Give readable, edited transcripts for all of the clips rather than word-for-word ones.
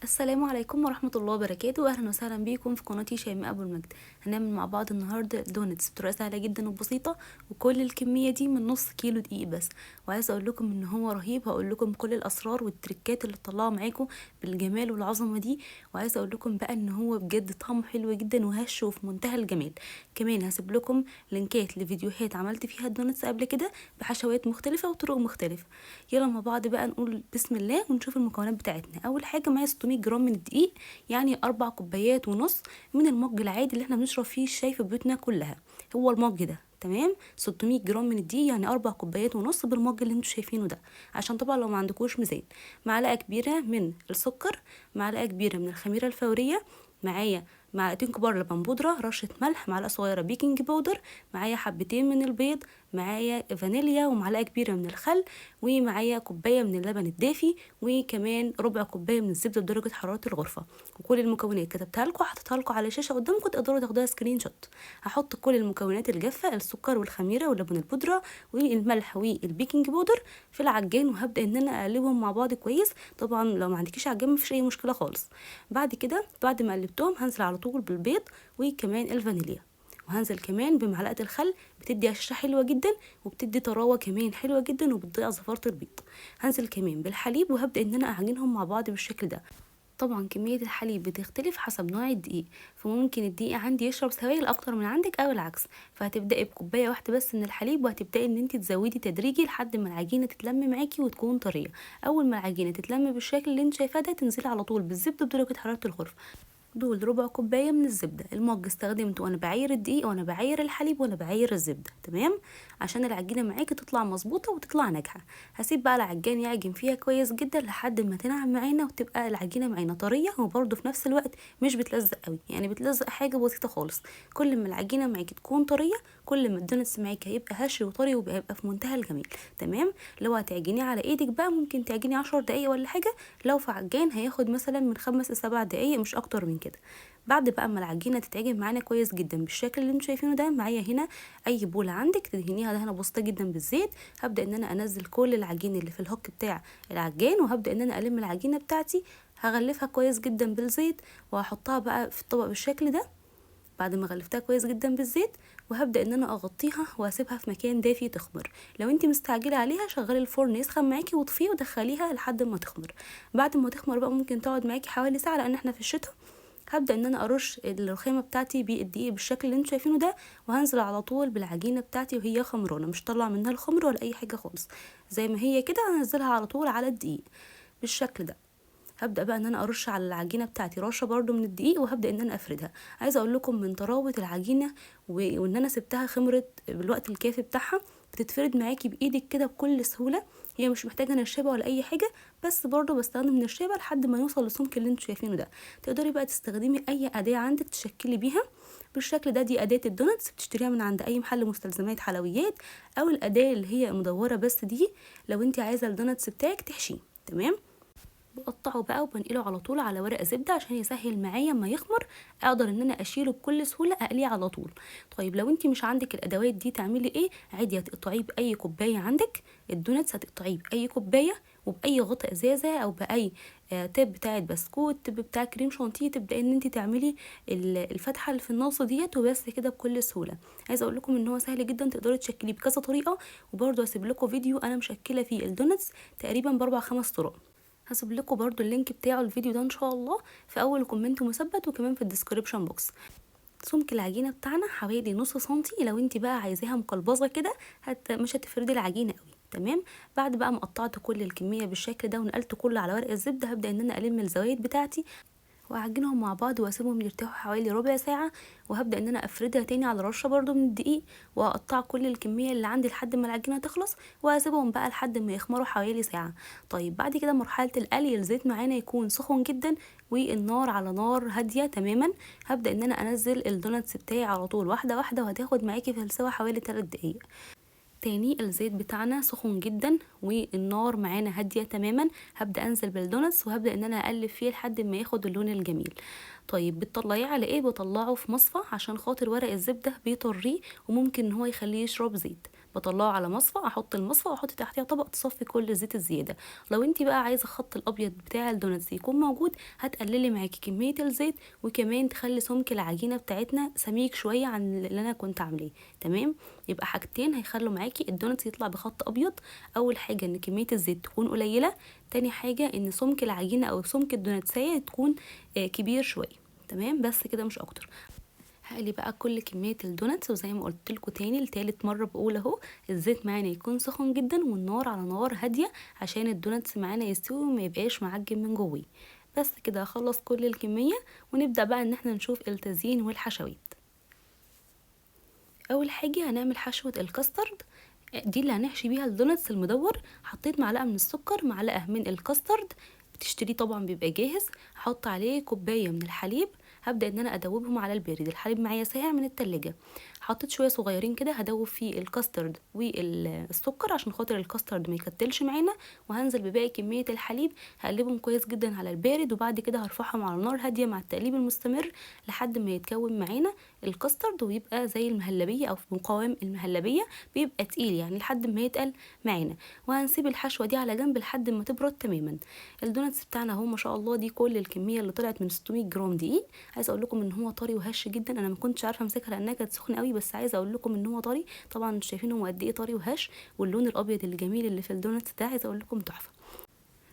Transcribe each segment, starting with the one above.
السلام عليكم ورحمة الله وبركاته. أهلا وسهلا بيكم في قناتي شيماء أبو المجد. هنعمل مع بعض النهاردة donuts بطريقة سهلة جدا وبسيطة، وكل الكمية دي من نص كيلو دقيق بس. وعايزة أقول لكم إن هو رهيب، هقول لكم كل الأسرار والتريكات اللي طلعوا معاكم بالجمال والعظمة دي. وعايزة أقول لكم بقى إن هو بجد طعمه حلو جدا وهش وفي منتهى الجمال. كمان هسيب لكم لينكات لفيديوهات عملت فيها ال donuts قبل كده بحشوات مختلفة وطرق مختلفة. يلا مع بعض بقى نقول بسم الله ونشوف المكونات بتاعتنا. أول حاجة معايا 600 جرام من الدقيق، يعني 4 كوبايات ونص من المج العادي اللي احنا بنشرب فيه الشاي في بيوتنا كلها، هو المج ده. تمام، 600 جرام من الدقيق يعني 4 كوبايات ونص بالمج اللي انتوا شايفينه ده، عشان طبعا لو ما عندكوش ميزان. معلقه كبيرة من السكر، معلقه كبيرة من الخميره الفورية، معايا معلقتين كبار لبن بودره، رشه ملح، معلقه صغيرة baking powder، معايا حبتين من البيض، معايا فانيليا، ومعلقة كبيرة من الخل، ومعايا كوباية من اللبن الدافي، وكمان ربع كوباية من الزبدة بدرجة حرارة الغرفة. وكل المكونات كتبتها لكم وحطيتها لكم على الشاشة قدامكم، تقدروا تاخدوها screenshot. هحط كل المكونات الجافه، السكر والخميره واللبن البودره والملح وال baking powder في العجان، وهبدا ان انا اقلبهم مع بعض كويس. طبعا لو ما عندكيش عجان مفيش اي مشكلة خالص. بعد كده بعد ما قلبتهم هنزل على طول بالبيض وكمان الفانيليا، وهنزل كمان بمعلقه الخل، بتدي هشاشة حلوة جدا وبتدي طراوه كمان حلوة جدا وبتضيع زفاره البيض. هنزل كمان بالحليب وهبدا ان انا اعجنهم مع بعض بالشكل ده. طبعا كمية الحليب بتختلف حسب نوع الدقيق، فممكن الدقيق عندي يشرب سوائل اكتر من عندك او العكس، فهتبداي بكوبايه واحدة بس من الحليب، وهتبداي ان انت تزودي تدريجي لحد ما العجينة تتلم معاكي وتكون طرية. اول ما العجينة تتلم بالشكل اللي انت شايفاه ده، تنزلي على طول بالزبده بدرجة حرارة الغرفة. دول ربع كوباية من الزبدة. المج استخدمته وانا بعاير الدقيق وانا بعاير الحليب وانا بعاير الزبدة، تمام، عشان العجينة معاكي تطلع مظبوطة وتطلع ناجحة. هسيب بقى العجان يعجن فيها كويس جدا لحد ما تنعم معانا وتبقى العجينة معانا طرية، وبرده في نفس الوقت مش بتلزق قوي، يعني بتلزق حاجة بسيطة خالص. كل ما العجينة معاكي تكون طرية كل ما ال donuts معاكي هيبقى هش وطري وهيبقى في منتهى الجمال. تمام، لو هتعجنيه على ايدك بقى ممكن تعجني 10 دقايق ولا حاجة، لو في عجان هياخد مثلا من 5 ل7 دقايق مش اكتر من كده. بعد بقى ما العجينة تتعجن معانا كويس جدا بالشكل اللي انتم شايفينه ده، معايا هنا اي بوله عندك تدهنيها دهنه بسيطة جدا بالزيت. هبدا ان انا انزل كل العجين اللي في ال hook بتاع العجان، وهبدا ان انا الم العجينة بتاعتي، هغلفها كويس جدا بالزيت وهحطها بقى في الطبق بالشكل ده. بعد ما غلفتها كويس جدا بالزيت، وهبدا ان انا اغطيها واسيبها في مكان دافي تخمر. لو انت مستعجلة عليها شغلي الفرن يسخن معاكي وطفيه ودخليها لحد ما تخمر. بعد ما تخمر بقى ممكن تقعد معاكي حوالي ساعة، لان احنا في الشتاء. هبدا ان انا ارش الرخامه بتاعتي بالدقيق بالشكل اللي انتم شايفينه ده، وهنزل على طول بالعجينه بتاعتي وهي خمرانه، مش طالعه منها الخمر ولا اي حاجة خالص، زي ما هي كده هنزلها على طول على الدقيق بالشكل ده. هبدا بقى ان انا ارش على العجينة بتاعتي رشه برده من الدقيق، وهبدا ان انا افردها. عايزه اقول لكم من طراوه العجينة وان انا سبتها خمرت بالوقت الكافي بتاعها، بتتفرد معاكي بايدك كده بكل سهولة، هي مش محتاجه نشابه ولا اي حاجة، بس برده بستخدم نشابه لحد ما يوصل للسمك اللي انتوا شايفينه ده. تقدري بقى تستخدمي اي اداه عندك تشكلي بيها بالشكل ده. دي اداه ال donuts بتشتريها من عند اي محل مستلزمات حلويات، او الاداة اللي هي مدورة بس دي لو انت عايزه ال donuts بتاعك تحشيه. تمام، بقطعه بقى وبنقله على طول على ورق زبدة عشان يسهل معايا اما يخمر، اقدر ان انا اشيله بكل سهولة اقلية على طول. طيب لو انت مش عندك الادوات دي تعملي ايه؟ عادي هتقطعيه باي كوباية عندك، ال donuts هتقطعيه باي كوباية وباي غطا ازازة او باي tub بتاعه بسكوت، tub بتاع كريم شانتيه، تبداي ان انت تعملي الفتحة اللي في النص ديت وبس كده بكل سهولة. عايزه اقول لكم ان هو سهل جدا، تقدري تشكليه بكذا طريقه، وبرده هسيب لكم فيديو انا مشكلة فيه ال donuts تقريبا ب4 5 طرق. هسيب لكم برضو ال link بتاعه الفيديو ده ان شاء الله في اول comment مثبت، وكمان في ال description box. سمك العجينة بتاعنا حوالي نص سنتي، لو انت بقى عايزاها مقلبظه كده مش هتفردي العجينة قوي. تمام، بعد بقى ما قطعت كل الكمية بالشكل ده ونقلت كله على ورق الزبدة، هبدا ان انا الم الزوايد بتاعتي واعجنهم مع بعض واسيبهم يرتاحوا حوالي ربع ساعة، وهبدا ان انا افردها تاني على رشه برده من الدقيق، واقطع كل الكمية اللي عندي لحد ما العجينة تخلص، واسيبهم بقى لحد ما يخمروا حوالي ساعة. طيب بعد كده مرحلة القلي، الزيت معانا يكون سخن جدا والنار على نار هادية تماما. هبدا ان انا انزل ال donuts بتاعي على طول واحدة واحدة، وهتاخد معاكي في السوا حوالي 3 دقايق. تاني الزيت بتاعنا سخن جدا والنار معانا هادية تماما، هبدا انزل بال donuts وهبدا ان انا اقلب فيه لحد ما ياخد اللون الجميل. طيب بتطلعيه على ايه؟ بطلعه في مصفى عشان خاطر ورق الزبدة بيطريه وممكن ان هو يخليه يشرب زيت. بطلعه على مصفى، احط المصفى واحط تحتها طبق تصفي كل الزيت الزيادة. لو انت بقى عايزه الخط الابيض بتاع ال donuts يكون موجود، هتقللي معاكي كمية الزيت، وكمان تخلي سمك العجينة بتاعتنا سميك شوية عن اللي انا كنت عاملاه. تمام، يبقى حاجتين هيخلوا معاكي ال donuts يطلع بخط ابيض. اول حاجة ان كمية الزيت تكون قليله، تاني حاجة ان سمك العجينة او سمك الدوناتسيه تكون كبير شوية. تمام، بس كده مش اكتر. هقلي بقى كل كمية ال donuts، وزي ما قلت لكم تاني لتالت مرة بقول اهو، الزيت معانا يكون سخن جدا والنار على نار هادية عشان ال donuts معانا يستوي وما يبقاش معجن من جوه. بس كده هخلص كل الكمية، ونبدا بقى ان احنا نشوف التزيين والحشوات. اول حاجة هنعمل حشوه الكاسترد، دي اللي هنحشي بيها ال donuts المدور. حطيت معلقه من السكر، معلقه من الكاسترد بتشتريه طبعا بيبقى جاهز، هحط عليه كوباية من الحليب. هبدا ان انا ادوبهم على البارد، الحليب معايا ساقع من التلاجة، حطيت شوية صغيرين كده هدوب فيه الكاسترد والسكر عشان خاطر الكاسترد ما يكتلش معانا، وهنزل بباقي كمية الحليب. هقلبهم كويس جدا على البارد، وبعد كده هرفعهم على نار هادية مع التقليب المستمر لحد ما يتكون معانا الكاسترد ويبقى زي المهلبيه او في مقاوم المهلبيه، بيبقى تقيل يعني لحد ما يتقل معانا. وهنسيب الحشوه دي على جنب لحد ما تبرد تماما. ال donuts بتاعنا اهو ما شاء الله، دي كل الكمية اللي طلعت من 600 جرام دقيق. عايزه اقول لكم ان هو طري وهش جدا، انا ما كنتش عارفه امسكها لانها كانت سخنة قوي، بس عايزه اقول لكم ان هو طري. طبعا انتوا شايفين هو قد ايه طري وهش، واللون الابيض الجميل اللي في ال donuts ده عايزه اقول لكم تحفة.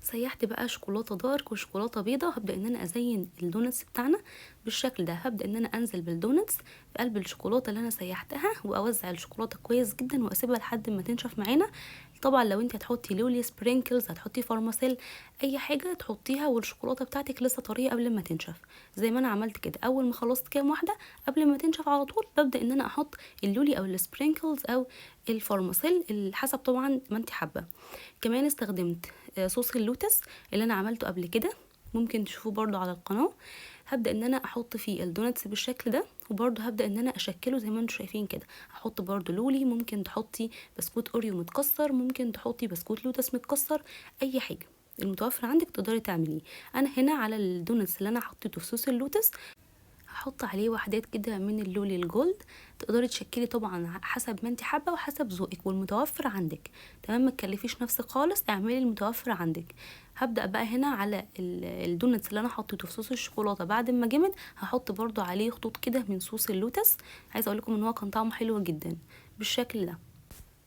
سيحت بقى شوكولاتة dark وشوكولاته بيضة، هبدا ان انا ازين ال donuts بتاعنا بالشكل ده. هبدا ان انا انزل بال donuts في قلب الشوكولاتة اللي انا سيحتها، واوزع الشوكولاتة كويس جدا واسيبها لحد ما تنشف معانا. طبعا لو انت هتحطي لولي sprinkles، هتحطي فرماسيل، اي حاجة تحطيها والشوكولاته بتاعتك لسه طرية قبل ما تنشف، زي ما انا عملت كده. اول ما خلصت كام واحدة قبل ما تنشف على طول ببدا ان انا احط اللولي او ال sprinkles او الفارماسيل حسب طبعا ما انت حابة. كمان استخدمت صوص اللوتس اللي انا عملته قبل كده، ممكن تشوفوه برضو على القناة. هبدا ان انا احط فيه ال donuts بالشكل ده، وبرضو هبدا ان انا اشكله زي ما انتم شايفين كده. هحط برضو لولي، ممكن تحطي بسكوت اوريو متكسر، ممكن تحطي بسكوت لوتس متكسر، اي حاجة المتوفر عندك تقدري تعمليه. انا هنا على ال donuts اللي انا حطيته في صوص اللوتس هحط عليه وحدات كده من اللولي ال gold. تقدري تشكلي طبعا حسب ما انت حابة وحسب ذوقك والمتوفر عندك. تمام، ما تكلفيش نفسك خالص، اعملي المتوفر عندك. هبدا بقى هنا على ال donuts اللي انا حطيته في صوص الشوكولاتة بعد ما جمد، هحط برضو عليه خطوط كده من صوص اللوتس. عايزه اقول لكم ان هو كان طعمه حلو جدا بالشكل ده.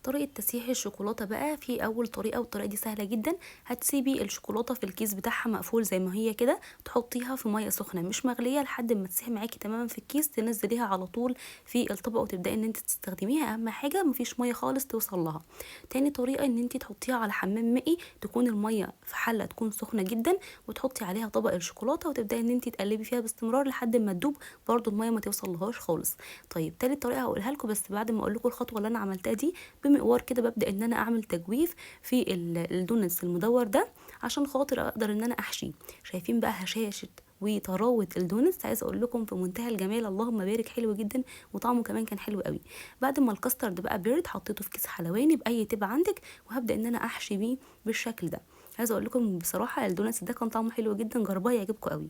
طريقه تسييح الشوكولاتة بقى، في اول طريقه، والطريقة دي سهلة جدا. هتسيبي الشوكولاتة في الكيس بتاعها مقفول زي ما هي كده، تحطيها في مية سخنة مش مغليه لحد ما تسيح معاكي تماما في الكيس، تنزليها على طول في الطبق وتبداي ان انت تستخدميها. اهم حاجة مفيش مية خالص توصل لها. تاني طريقه ان انت تحطيها على حمام مائي، تكون المية في حله تكون سخنة جدا، وتحطي عليها طبق الشوكولاتة وتبداي ان انت تقلبي فيها باستمرار لحد ما تدوب، برده المية ما توصلهاش خالص. طيب تالت طريقه هقولها لكم، بس بعد ما اقول لكم الخطوة اللي انا عملتها دي. بمقوار كده ببدا ان انا اعمل تجويف في ال donuts المدور ده عشان خاطر اقدر ان انا احشيه. شايفين بقى هشاشة وطراوه ال donuts، عايزه اقول لكم في منتهى الجمال، اللهم بارك، حلو جدا وطعمه كمان كان حلو قوي. بعد ما الكاسترد بقى برد حطيته في كيس حلواني باي tip عندك، وهبدا ان انا احشي بيه بالشكل ده. عايزه اقول لكم بصراحة ال donuts ده كان طعمه حلو جدا، جربوه يعجبكم قوي.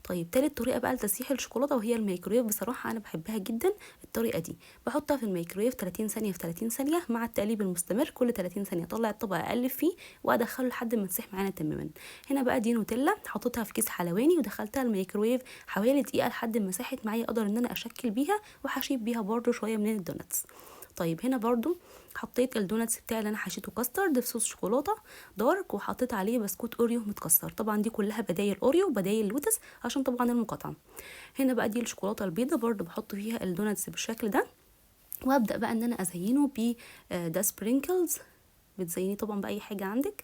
طيب تالت طريقه بقى لتسييح الشوكولاتة وهي الميكرويف. بصراحة انا بحبها جدا الطريقة دي، بحطها في الميكرويف 30 ثانية في 30 ثانية مع التقليب المستمر، كل 30 ثانية اطلع الطبق اقلب فيه وادخله لحد ما تسيح معانا تماما. هنا بقى دي نوتيلا حطيتها في كيس حلواني ودخلتها الميكرويف حوالي دقيقة لحد ما ساحت معايا، اقدر ان انا اشكل بيها وحشيت بيها برده شوية من ال donuts. طيب هنا برضو حطيت ال donuts بتاعي اللي انا حشيته كاسترد في صوص شوكولاتة dark، وحطيت عليه بسكوت اوريو متكسر. طبعا دي كلها بدايل اوريو وبدايل لوتس عشان طبعا المقاطعة. هنا بقى دي الشوكولاتة البيضة برضو بحط فيها ال donuts بالشكل ده، وابدا بقى ان انا ازينه ب ده sprinkles. بتزينيه طبعا باي حاجة عندك.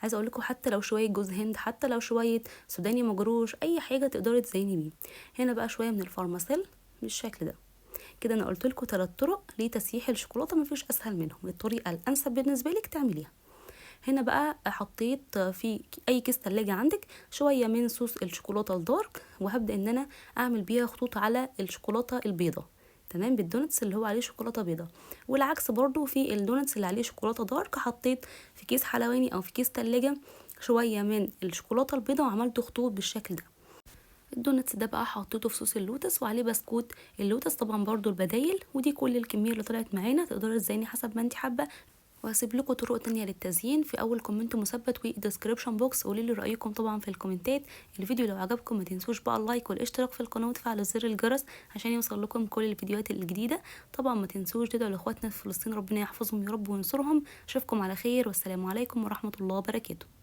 عايزه اقول لكم حتى لو شوية جوز هند، حتى لو شوية سوداني مجروش، اي حاجة تقدري تزيني بيه. هنا بقى شوية من الفارماسيل بالشكل ده. كده انا قلت لكم 3 طرق لتسييح الشوكولاتة، مفيش اسهل منهم، الطريقة الانسب بالنسبة لك تعمليها. هنا بقى حطيت في اي كيس تلاجة عندك شوية من صوص الشوكولاتة ال dark، وهبدا ان انا اعمل بيها خطوط على الشوكولاتة البيضة. تمام، بال donuts اللي هو عليه شوكولاتة بيضة، والعكس برضو في ال donuts اللي عليه شوكولاتة dark، حطيت في كيس حلواني او في كيس تلاجة شوية من الشوكولاتة البيضة وعملت خطوط بالشكل ده. ال donuts ده بقى حطيته في صوص اللوتس وعليه بسكوت اللوتس، طبعا برضو البدايل. ودي كل الكمية اللي طلعت معانا، تقدري تزيني حسب ما انت حابة. وهسيب لكم طرق تانية للتزيين في اول comment مثبت وال description box. قولي لي رايكم طبعا في الكومنتات. الفيديو لو عجبكم ما تنسوش بقى ال like والاشتراك في القناة وتفعلوا زر الجرس عشان يوصل لكم كل الفيديوهات الجديدة. طبعا ما تنسوش تدعوا لاخواتنا في فلسطين، ربنا يحفظهم يا رب وينصرهم. اشوفكم على خير، والسلام عليكم ورحمة الله وبركاته.